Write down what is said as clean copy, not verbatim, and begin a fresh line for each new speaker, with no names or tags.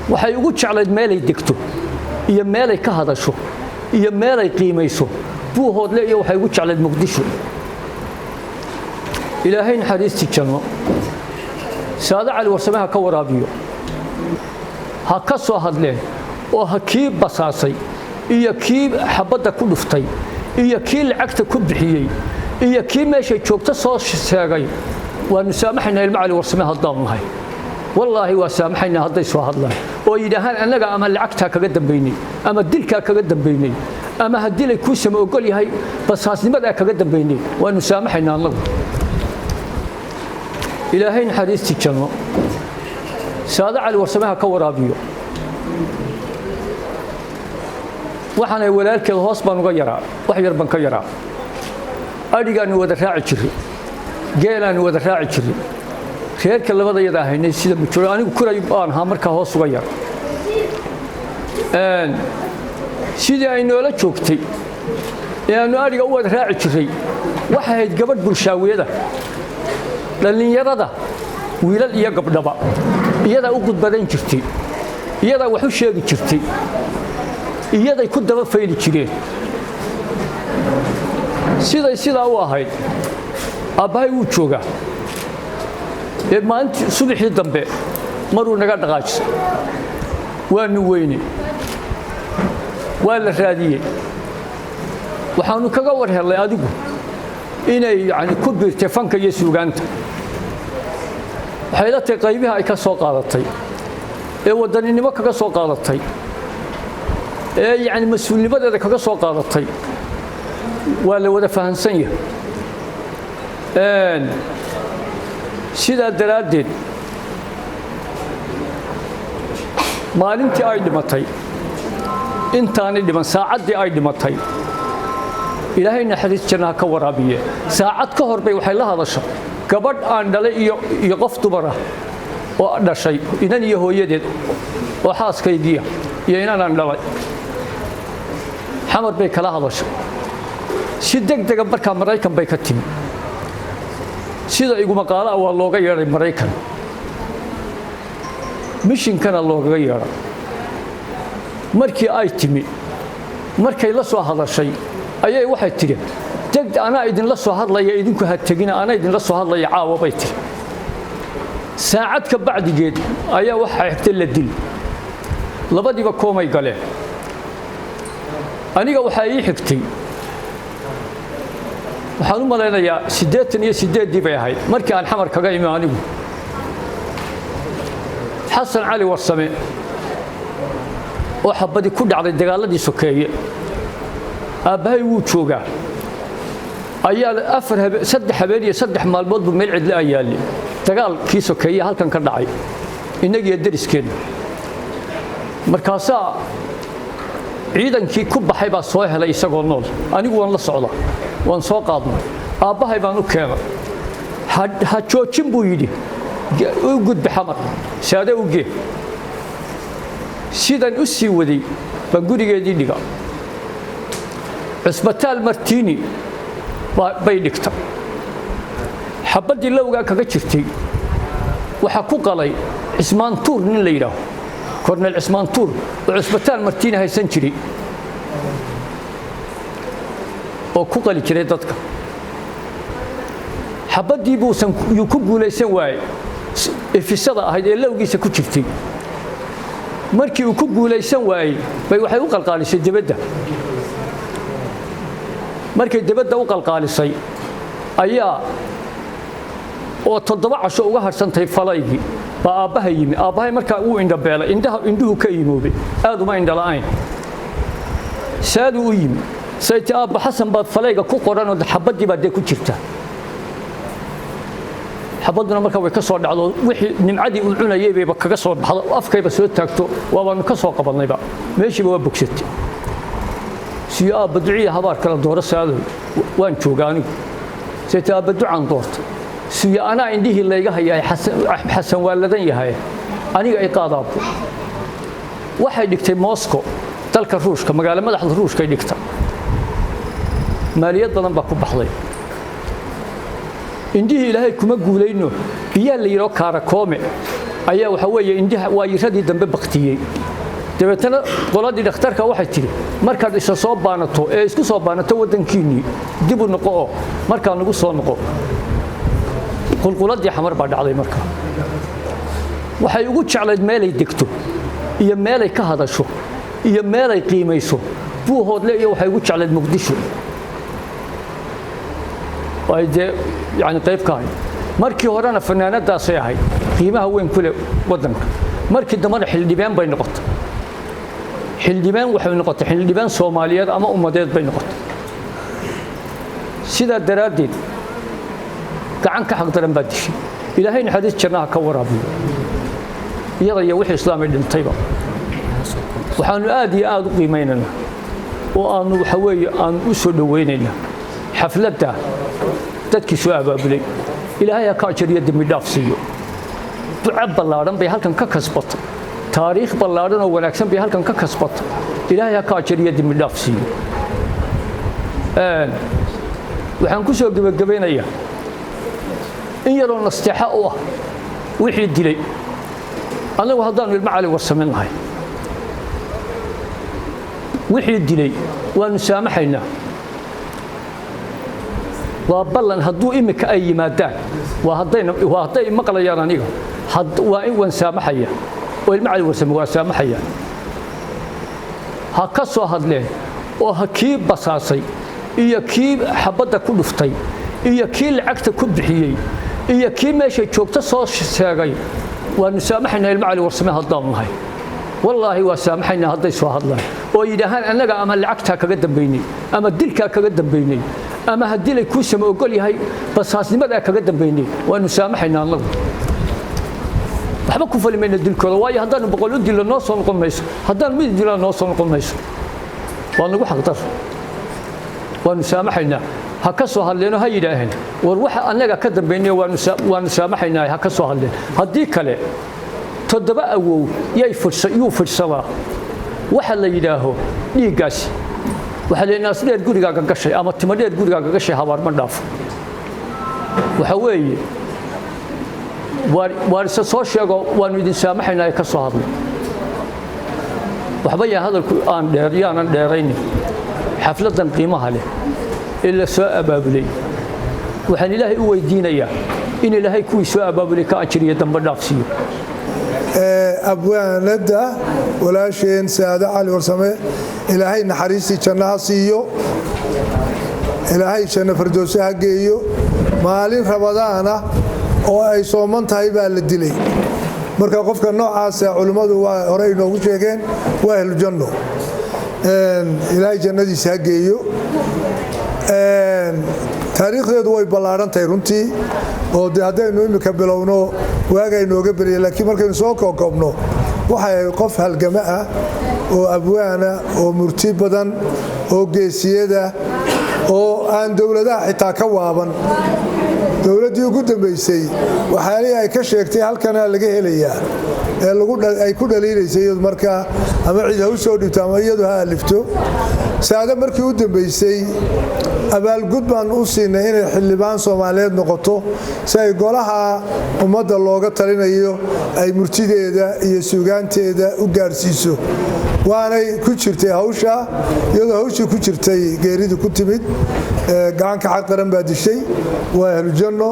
Waxay ugu jeclayd meelay degto iyo meelay ka hadasho iyo meelay qiimayso Buuhoodle, iyo waxay ugu jeclayd Muqdisho. Ilaahay naxariistii janno Saado Cali Warsame ha ka waraabiyo. Ha ka soo hadleen oo ha kii basaasay iyo kii xabadda ku dhuftay iyo kii lacagta ku bixiyey iyo kii meeshay joogto soo sheegay, waanu saamaxaynaa. Ilmo Cali Warsame haddaanu nahay, wallaahi waa saamaxaynaa hadday soo hadlaan oo yidhaahaan annaga ama lacagtaa kaga dambaynay ama dilkaa kaga dambaynay ama haddii lay kuu sama ogol yahay basaasnimadaa kaga dambaynay, waanu saamaxaynaa annagu. Ilaahay naxariistii janno Saado Cali Warsame ha ka waraabiyo. Waxaanay walaalkeed, hoos baan uga yaraa, wax yar baan ka yaraa. Adhigaanu wada raaci jirray, geelaanu wada raaci jirray, reerka labadayada ahaynay sida mujuro. Anigu kuray baan ahaa markaa, hoos uga yar. Sidii ay noola joogtay ee aanu adhiga u wada raaci jirray, waxay ahayd gabadh bulshaawiyada, dhallinyarada, wiilal iyo gabdhaba iyadaa u qudbadayn jirtay, iyadaa wax u sheegi jirtay, iyaday ku daba fayli jireen. Siday sidaa u ahayd, aabbahay wuu joogaa ee maalintii subaxii dambe maruu naga dhaqaajisay, waanu weyne, waa la raadiyey. Waxaanu kaga war hellay adigu inay yani ku biirtay fanka iyo suugaanta. Waxay la tahay qaybihi ay ka soo qaadatay ee wadaninimo kaga soo qaadatay ee yani mas-uulnimadeeda kaga soo qaadatay waa la wada fahansan yahay. Sidaa daraaddeed, maalintii ay dhimatay, intaanay dhiman, saacaddii ay dhimatay, Ilaahay naxariis jannaha ka waraabiye, saacad ka hor bay waxay la hadashay gabadh aan dhalay iyo qof dumar ah oo dhashay, inan iyo hooyadeed oo xaaskaygiya iyo inan aan dhalay. Xamar bay kala hadashay si deg dega. Markaa Maraykan bay ka timi, sida igumaqaala'a waa looga yeedhay Maraykan, mishinkana loogaga yeedhay. Markii ay timi, markay la soo hadashay ayay waxay tidhi: "Deg anaa idinla soo hadlaya, idinku ha tegina, anaa idinla soo hadlaya caawa," bay tidhi. Saacad ka bacdigeed ayaa waxaa xigtay la dil. Labadiiba koomay galeen. Aniga waxaa ii xigtay, waxaan u malaynayaa 88-dii bay ahayd markii aan Xamar kaga imi anigu Xasan Cali Warsame oo xabadi ku dhacday dagaaladii sokeeye. Aabbahay wuu joogaa ayaa afar habe, 3 habeen iyo 3 maalmood buu meel cidla a yaalli. Dagaalkii sokeeye halkan ka dhacay innagiyo deriskeenna, markaasaa ciidankii ku baxay baa soo helay isagoo nool. Anigu waan la socdaa, waan soo qaadnay, aabbahay baan u keenay. Ha joojin buu yidhi, u gudbi Xamar, Saade u gee. Sidan u sii waday baan gurigeedii dhiga. Cusbitaal Martini bay dhigta. Xabaddii lowgaa kaga jirtay waxaa ku qalay Cismaan Tuur, nin la yidhaaho Korneel Cismaan Tuur oo Cusbitaal Martini haysan jiray oo ku qali jiray dadka. Xabaddii buusan yuu ku guulaysan waayey ifisada ahayd ee lowgiisa ku jirtay. Markii uu ku guulaysan waayey bay waxay u qalqaalisay dibadda. Markay dibadda u qalqaalisay ayaa oo 7 casho uga hadhsantay falaygii baa aabbaha yimi. Aabbahay markaa wuu indhabeelay, indhaha indhuhu ka imoobay, aad uma indhala'ayn. Saaduu u yimi, sayti: "Aabba, Xasan baad falayga ku qoranoo xabaddii baa dee ku jirta." Xabadduna markaa way ka soo dhacdo, wixii nimcadii uu cunayay bayba kaga soo baxdo, afkayba soo taagto, waabaanu ka soo qabannayba, meeshiiba waa bogsatay. Siyo: "Aabba, duciya habaar kala dooro." "Saadow, waan jooga anigu." Sayti: "Aabba, ducaan doortay." Siyo: "Anaa indhihii layga hayaa, Xasan waa ladan yahay, aniga ay qaad, aabbo." Waxay dhigtay Moscow, dalka Ruushka, magaalo madaxda Ruushkay dhigta. Maaliyad badan baa ku baxday. Indhihii Ilaahay kuma guulayno. Biyaa la yidhoo kaarakoome Ayaa waxa weeye indhaha waayiradii dambe baktiyey. Dabeetana qoladii dhakhtarka waxay tidhi, markaad isa soo baanato ee isku soo baanato waddankiinnii dib u noqo oo markaa nagu soo noqo. Qulquladii Xamar baa dhacday. Markaa waxay ugu jeclayd meelay degto iyo meelay ka hadasho iyo meelay qiimayso Buuhoodle, iyo waxay ugu jeclayd Muqdisho oo ay dee yani qayb ka ahayd. Markii horena fanaanadaasay ahayd qiimaha weyn ku leh waddanka. Markii dambena xildhibaan bay noqotay. Xildhibaan waxay noqotay, xildhibaan Soomaaliyeed ama ummadeed bay noqotay. Sidaa daraaddeed gacan ka xaq daran baa dishay. Ilaahay naxariis jannaha ka waraabiyo iyada iyo wixii Islaamay dhintayba. Waxaanu aad iyo aad u qiimaynaynaa oo aanu waxa weeye aanu u soo dhowaynaynaa xafladda dadkii soo abaabulay. Ilaahay ha ka ajariyo, dembi dhaaf siiyo. Duco ballaadhan bay halkan ka kasbatay, taariikh ballaadhan oo wanaagsan bay halkan ka kasbatay. Ilaahay ha ka ajariyo, dembi dhaaf siiyo. Waxaan ku soo gebagabaynayaa in yaroo nasteexo u ah wixii dilay. Annagu haddaanu ilmo Cali Warsamin nahay, wixii dilay waanu saamaxaynaa, waa ballan. Hadduu imika ay yimaadaan, waa haddayna, waa hadday maqlayaan aniga, waa in waan saamaxaya oo ilmo Cali Warsame waa saamaxaya. Ha ka soo hadleen oo ha kii basaasay iyo kii xabadda ku dhuftay iyo kii lacagta ku bixiyey iyo kii meeshay joogto soo sheegay, waanu saamaxaynaa ilmo Cali Warsame haddaanu nahay. Wallaahi waa saamaxaynaa hadday soo hadlaan oo yidhaahaan annaga ama lacagtaa kaga dambaynay ama dilkaa kaga dambaynay ama haddii lay kuu sama ogol yahay basaasnimadaa kaga dambaynay, waanu saamaxaynaa. Annagu waxba ku fali mayna dilkooda, waayo haddaanu 100 u dillo noo soo noqon mayso, haddaanu mid dillo noo soo noqon mayso, waa nagu xaqdar. Waanu saamaxaynaa. Ha ka soo hadleenoo ha yidhaaheen, war waxa annaga ka dambaynay, waanu saamaxaynaa. Ha ka soo hadleen. Haddii kale toddoba awow yay fidhsa yuu fidhsadaa waxa la yidhaaho dhiiggaasi. Waxaa la naas dheer gurigaaga gashay ama timo dheer gurigaaga gashay habaar ma dhaafo. Waxa weeye waar isa soo sheego, waanu idin saamaxaynaa ee ka soo hadlay. Waxba yaa hadalku aan dheer yaanan dheeraynin. Xafladdan qiimaha leh ee la soo abaabulay, waxaan Ilaahay u weydiinayaa in Ilaahay kuwii soo abaabulay ka ajiriyo, dambe dhaaf siiyo.
Abwaanadda walaasheen Saade Cali Warsame, Ilaahay naxariistii jannaha siiyo, Ilaahay janno fardooso ha geeyo. Maalin Ramadaana oo ay sooman tahay baa la dilay. Marka qofka noocaasa culimmadu waa horey inoogu sheegeen, waa ahlujanno. Ilaahay jannadiisa ha geeyo. Taariikhdeedu way ballaadhan tahay runtii, oo de haddaynu imika bilowno waagaa inooga berya, laakiin markaynu soo koobkoobno, waxay ahayd qof halgama ah oo abwaana oo murti badan oo geesiyada oo aan dowladaha xitaa ka waaban. Dowladdii ugu dambaysay waxyaalihii ay ka sheegtay halkanaa laga helayaa ee ay ku dhaliilaysay iyadu markaa, ama cid ha u soo dhibto ama iyadu ha alifto. Saade markii u dambaysay abaalgud baan u siinay inay xildhibaan Soomaaliyeed noqoto, si ay golaha ummadda looga talinayo ay murtideeda iyo suugaanteeda u gaadhsiiso. Waanay ku jirtay hawsha. Iyadoo hawshii ku jirtay geeridii ku timid. Gacanka xaq daran baa dishay. Waa ahlujanno.